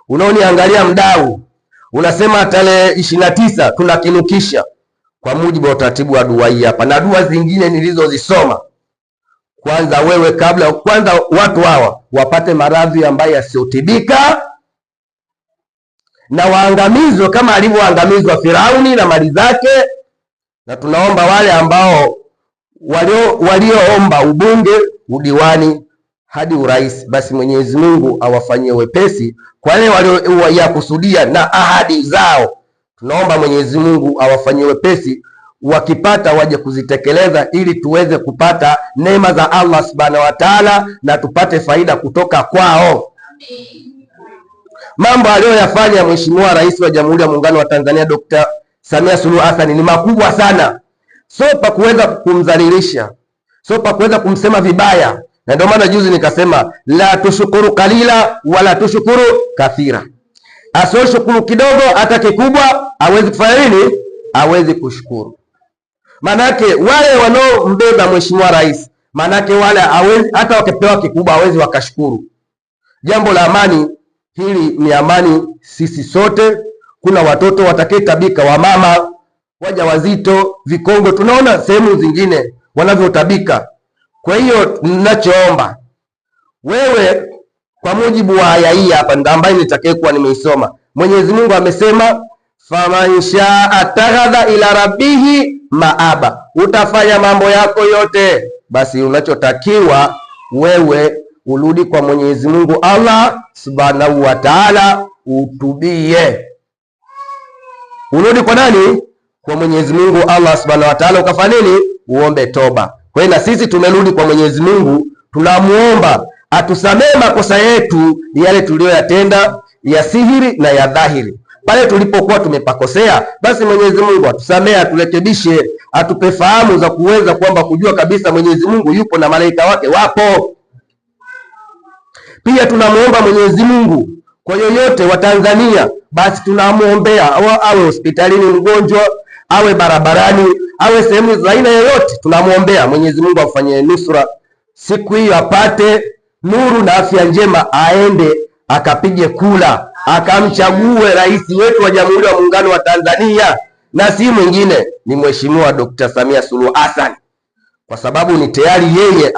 Unaoniangalia mdau, unasema tarehe 29 tunakinukisha kwa mujibu wa utaratibu wa dua hii hapa na dua zingine nilizozisoma. Kwanza wewe kabla, kwanza watu hawa wapate maradhi ambayo yasiyotibika na waangamizwe kama alivyoangamizwa Firauni na mali zake, na tunaomba wale ambao walioomba ubunge, udiwani hadi urais, basi Mwenyezi Mungu awafanyie wepesi kwa wale walioyakusudia na ahadi zao. Tunaomba Mwenyezi Mungu awafanyie wepesi, wakipata waje kuzitekeleza, ili tuweze kupata neema za Allah subhanahu wa taala na tupate faida kutoka kwao. Mambo aliyoyafanya Mheshimiwa Rais wa Jamhuri ya Muungano wa Tanzania Dr. Samia Suluhu Hassan ni makubwa sana, sio pa kuweza kumdhalilisha, sio pa kuweza kumsema vibaya, na ndio maana juzi nikasema la tushukuru kalila wala tushukuru kathira. Asioshukuru kidogo hata kikubwa awezi kufanya nini? Awezi kushukuru. Manake wale wanaombeba Mheshimiwa Rais, manake wale hawezi, hata wakipewa kikubwa hawezi wakashukuru. Jambo la amani hili ni amani sisi sote. Kuna watoto watakayetabika, wamama wajawazito, vikongwe, tunaona sehemu zingine wanavyotabika. Kwa hiyo ninachoomba wewe, kwa mujibu wa aya hii hapa ambayo nitakayekuwa nimeisoma, Mwenyezi Mungu amesema faman shaa attakhadha ila rabbihi maaba, utafanya mambo yako yote, basi unachotakiwa wewe urudi kwa Mwenyezi Mungu Allah Subhanahu wa Ta'ala, utubie. Urudi kwa nani? Kwa Mwenyezi Mungu Allah Subhanahu wa Ta'ala, ukafanya nini? Uombe toba. Kwa hiyo na sisi tumerudi kwa Mwenyezi Mungu, tunamuomba atusamee makosa yetu yale tuliyoyatenda ya sihiri na ya dhahiri. Pale tulipokuwa tumepakosea, basi Mwenyezi Mungu atusamee, aturekebishe, atupe fahamu za kuweza kwamba kujua kabisa Mwenyezi Mungu yupo na malaika wake wapo. Pia tunamuomba Mwenyezi Mungu kwa yoyote wa Tanzania, basi tunamuombea awe hospitalini mgonjwa, awe barabarani, awe sehemu za aina yoyote, tunamuombea Mwenyezi Mungu amfanyie nusura siku hiyo, apate nuru na afya njema, aende akapige kula, akamchague rais wetu wa Jamhuri ya Muungano wa Tanzania, na si mwingine ni Mheshimiwa Dr. Samia Suluhu Hassan, kwa sababu ni tayari yeye